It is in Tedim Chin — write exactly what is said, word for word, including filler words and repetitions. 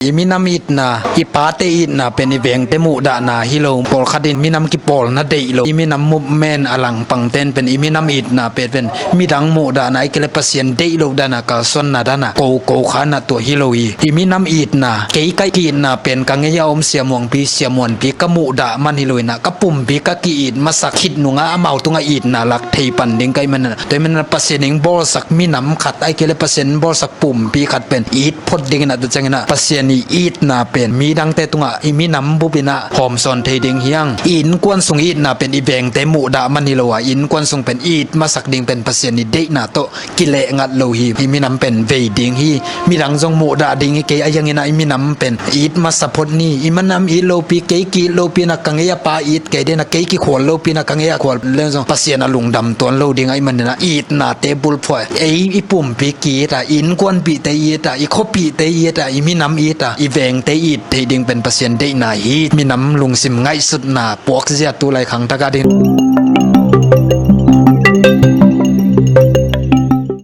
I minam itna, i pate itna pen i vengte muhdahna hi lo. Pawlkhat in minam kipawlna deih lo. I minam movement a langpangte in pen i minam itna pen, pen midang muhdahna, ahih kei leh Pasian deih loh dana, kalsuanna dana ko ko kha na, tua hi lo hi. I minam itna, kei ka itna pen ka ngei a om Sia Muangpi, Sia Muanpi ka muhdah man hi lo in ah, ka pumpi ka ki-it masak khit nungah amau tungah itna lak thei pan ding ka hih manin ah, tua hih manin ah Pasian in bawlsak minam khat, ahih kei leh Pasian in bawlsak pumpi khat pen it phot ding in ah, tua ciangin ah Pasian i itna pen midangte tungah, i minam bup in ah hawmsawn thei ding hi hang. I innkuan sung itna pen i vengte muhdah man hi lo a, i innkuan sung pen it masak ding pen Pasian i deihna tawh kileh ngat lo hi. I minam pen vei ding hi. Midang zong muhdah ding hi kei, ahi hangin ah i minam pen it masa phot ni. I minam it lopi, kei ki-it lopi in ah ka ngei a pa it kei ding in ah, kei kikhual lopi in ah ka ngei a khual leng zong Pasian a lungdam tuan lo ding ahih manin ah, itnate bulphuh a, ei i pumpi ki-it a, i innkuanpihte it a, i khuapihte it a, i minam it a, i vengte it theih ding pen Pasian deihna hi. Minam lungsim ngaihsutna puakzia tu lai khangtak a ding.